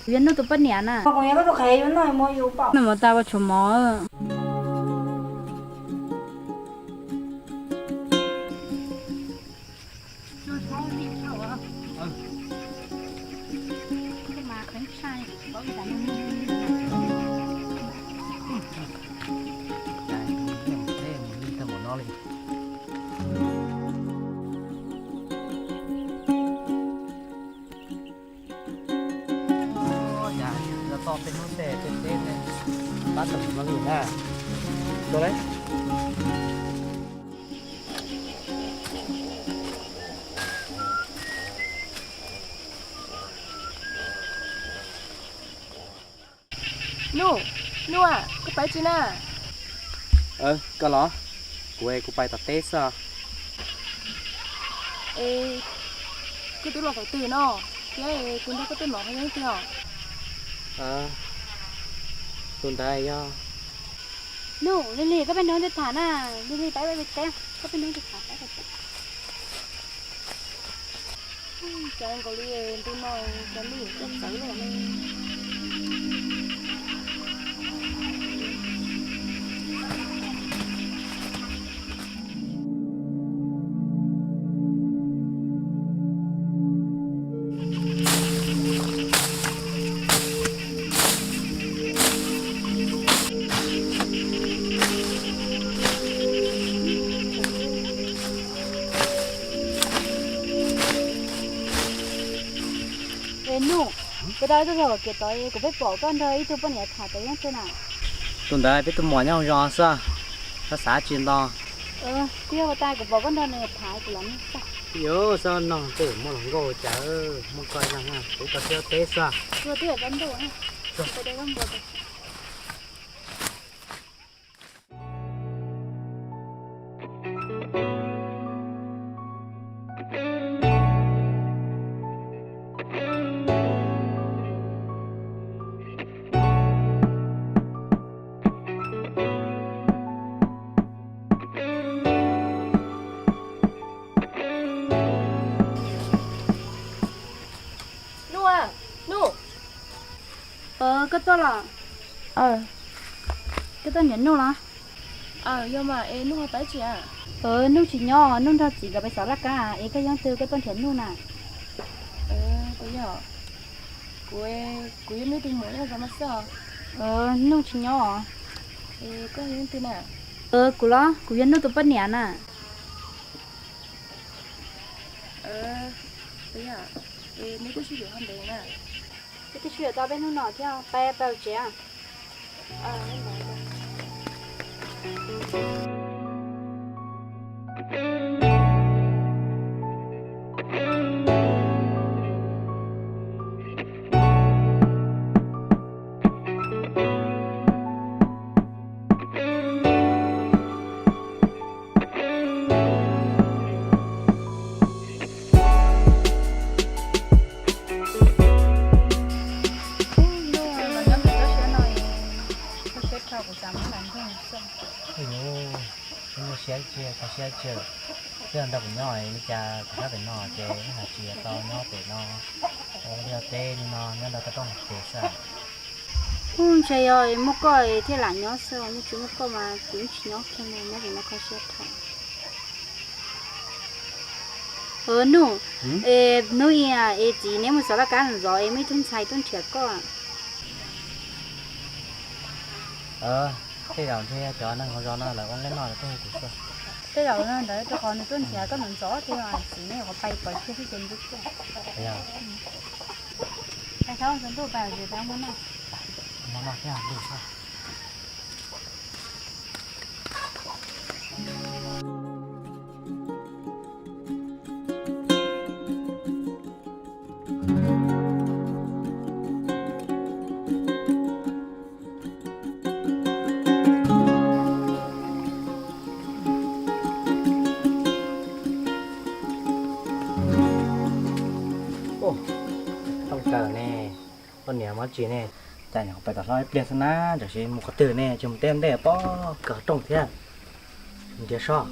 Kuv yog Nuj tus poj niam na. Nws mus tau ua tshuav mov. Yog toj peb hnub tej peb teb pab tau no lawm na. Ua li. Nuj, Nuj, koj pab tsi na? Koj los? Kuv, kuv pais tom teb xwb. Es koj twb los thaum twg no? Thiab kuv nrog koj tuaj no ho yog leej twg os? Tus ntawd yog... Nuj, Lis Lis, koj peb hnub twg tham na, Lis Lis pab peb teb, koj peb hnub twg tham pab tau. Cas nkaus li ntu no cas Nuj yuav tuaj txawv lawm ne. Es Nuj, kuv tau ib tug hluas hauv kev tod es kuv pheej pom koj nrog ib tug poj niam tham tau yeeb twg na? Tus ntawd peb tus muam nyob hauv zos xwb, koj xav tsi ntau. Twb yog ua tas kuv pom koj nrog nws tham kuv los nug xwb. Yuav xav nug tej muaj hluas nkauj cas, muaj koj ib leeg, kuv koj siab teb xwb. Ua twb yog koj ntuj. Nuj, Nuj. Koj tuaj los? Koj tuaj nrhiav Nuj los? Yog mas, es Nuj ho pab tsi? Nuj tsis nyob, Nuj nrog txiv nkawd pem xov laj kab, es koj yog leej twg koj tuaj nrhiav Nuj na? Kuv, kuv yog Nuj tus muam nyob zos no xwb os. Nuj tsis nyob os. Koj yog leej twg na? Kuv los, kuv yog Nuj tus poj niam na. Neb twb sib yuav tau ntev na? Peb twb sib yuav tau peb hnub no thiab, peb pab tsev. Ub, nyob kuv toj siab no, kho siab dhau kuv xav muab nram nroog xwb. Ub, muaj siab tsi kho siab tsi, twb nrog kuv nyob li cas kuv nyob pem no ces hais tsis tau nyob pem no, ua liaj teb li no nyob ntawm toj roob hauv kev xwb. Ub, ntshe yog muaj koj thiaj lam nyob xwb, yog tsis muaj koj mas kuv yeej tsis nyob kiag li, nyob pem no kho siab dhau. Nuj, es hnub ib es txiv neb mus xov laj kab ntxov es muaj ib tug ntxhais tuaj nrhiav koj. Tej zaum ntshe cov neeg hauv zos no lawv ua nqaij noj lawv tuaj hu kuv xwb. Tej zaum ntawd rau qhov nws tuaj nrhiav koj ntxov ntxov ces txiv neb qhov pais pom kiag xwb ces nws tuaj. Pais thaub ntuj pais hauv tsev pais ua hmo noj. Hmo noj thiab lwj xwb. Ub, tooj kawg ne, poj niam mob tsis ne, cas nyuam qhuav pais tom hlob ib pliag xwb na, tam sim mus qhov twg ne, tsis mus teb ntej pob kawg rooj thiab. Nrhiav sob.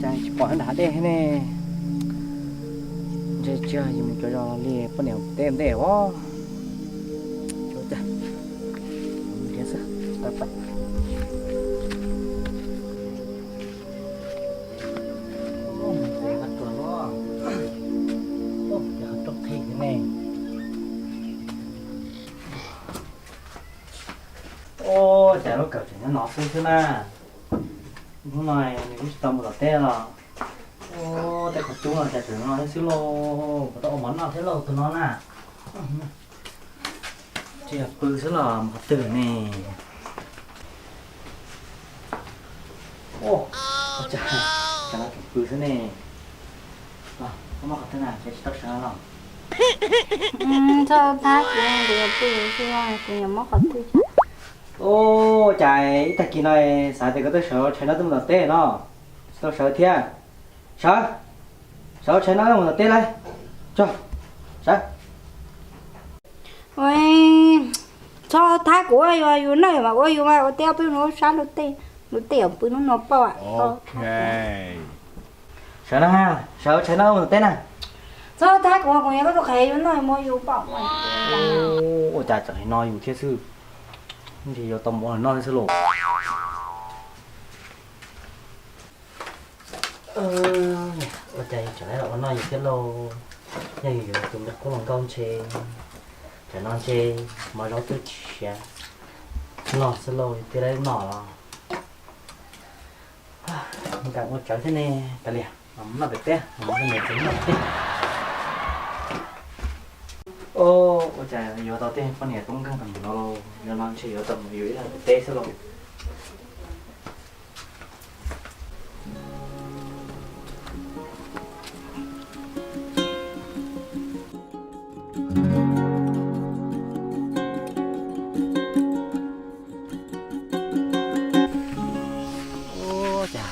Cas tsis pom nram hav dej ne. Ntshe tsis yog yus mus cov zos li poj niam teb ntej os. Tsuav cas nrhiav xwb. Tau pais. Ub, qhov rooj qhib ne. Ub, cas lub kawm tseem nyob no xwb xwb na. Hnub no nws kuj tsis tau mus tom teb los. Ub, tej qhov cub no cas tseem no xwb lauj, puas tau ua mov noj thiab lauj tus no na. Tsis yog pw xwb los mus qhov twg ne. Ub, cas no tseem pw xwb ne. Koj muab qhov twg na, ces tsis tau sawv los. Txhob thab kuv, kuv yuav pw xwb, kuv yuav muab qhov twg. Ub, cas ib tag kis no xav tias koj twb sawv tshais no twb mus tom teb no, tsis tau sawv thiab. Sawv, sawv tshais no mus tom teb lauj. Tso, sawv. Ua, txhob thab kuv, yus yus noj mas ua yus mas ua teb ob peb hnub sab lub tej, lub tej yuav pw hnub no pauj. Sawv na, sawv tshais no mus tom teb na. Txhob thab kuv, kuv yuav koj tus qhev yus noj mus yus pauj. Ua cas tseem hais no yus thiab xwb. Ntshe yuav tau mus ua noj thiab xwb lauj. Ua cas yus tseem ua noj yus thiab lauj. Yog yus yuav tus me qub hluas nkauj ntshe, tsam no ntshe mov zaub twb tsis siav no xwb lauj, yus thiaj li noj los. Nkam ua tsawv thiab ne, kav liam, noj pem teb, noj pem teb. Ua cas yuav tau tej poj niam tub nkeeg tau mus no lauj, yog no ntshe yuav tau mus yus ib leeg pem teb xwb lauj. Ua cas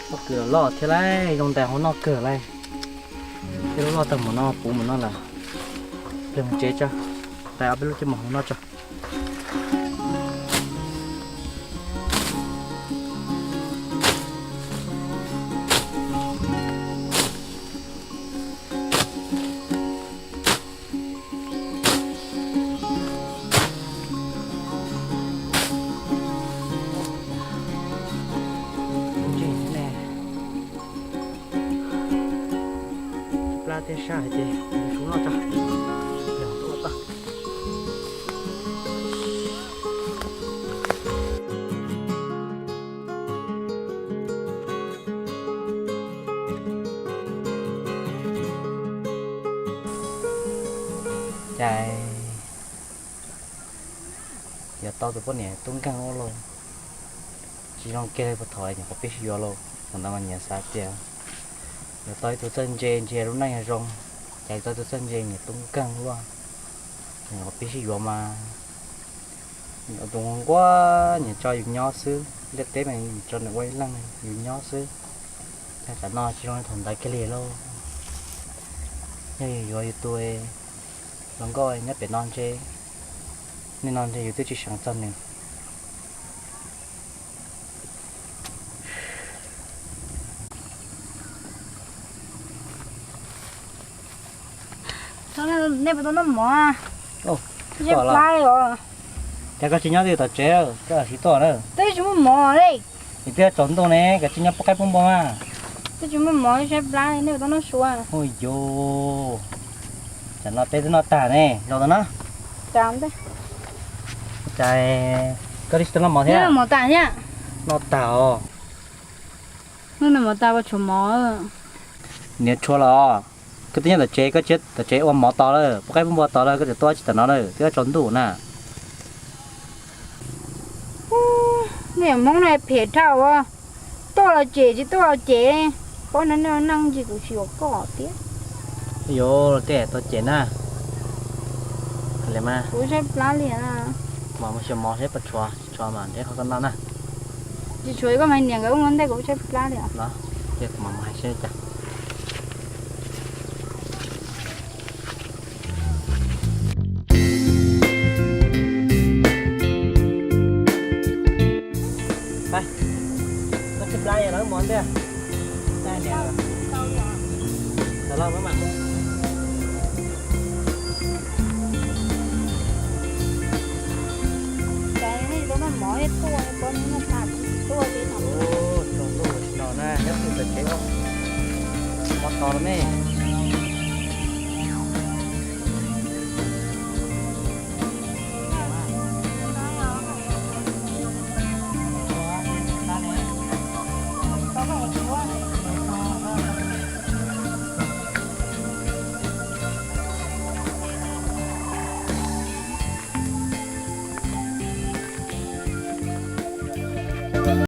pob kws los loj thiab lauj, zoo ntais hauv noj kawg lauj. Tej lub loj tag mus no puv mus no lawm. Peb mus tsev tso, tais ob peb lub coj mus hauv noj tso. Plab thiab sab hais tias yuav tsum noj tso, yog tuaj tag. Cas yuav tau tus poj niam tub nkeeg ua luaj, tsis zoo kiag li puag thaum nyuam qhuav pib sib yuav lauj. Thaum ntawd mas nyias xav tias yuav tau ib tug txawj ntse ntshe lub neej yuav zoo, cas yuav tau ib tug txawj ntse nyias tub nkeeg luaj. Nyuam qhuav pib sib yuav mas nyias ua tus nquag nquag, nyias tso yus nyob xwb, ntiaj teb mas nyias tso nws ua ib leeg yus nyob xwb. Cas tsam no tsis zoo li thaum ntawd kiag li lauj. Yog yus yuav yus tus hluas nkauj nyob pem no ntshe, nim no ntshe yus twb tsis seev txog nws. Nej puas tau noj mov? Tsam plab os. Cas koj tsis nyob twj ywm tom tsev, koj siv tuaj na. Twb tsis muaj mov li. Twb tsaus ntuj ne, koj tsis nyob pub qaib pub npua mas. Twb tsis muaj mov, tsam plab, nej puas tau noj sua? Ua yus, tsam no peb twb noj tag ne, zoo tau na. Cas, koj twb tsis tau noj mov thiab? Noj tag thiab. Noj tag os. Noj mov tag, koj tshuav mov. Niam tshuav los, koj twb nyob tom tsev, koj tsis tom tsev ua mov tos lawm, pub qaib pub npua tos lawm, koj tseem tuaj tsis tom no lawm, twb tsaus ntuj na. Nej Hmoob no phem dhau, tuaj los cem, tsis tuaj los cem. Paub no nej neej ntsis kuv tsis yuav koj tiag. Yuav tej tau cem na. Kuv saib plab li. Mas mus xyuas mov seb puas tshuav, tsis tshuav mas nrhiav qhov koj noj na. Tsis tshuav koj mas niam nkawd ua ntej kuv saib plab li. Los, ces kuv mam mus hais seb cas. Koj saib plab li los wb mus ntej. Tau los mam mus. Ces nej tau noj mov thiab tuaj, pom nej noj tas kuv tsis tuaj li no. Tus ntuj tsis los na, nyob twj pem kev os. Mov tos los me.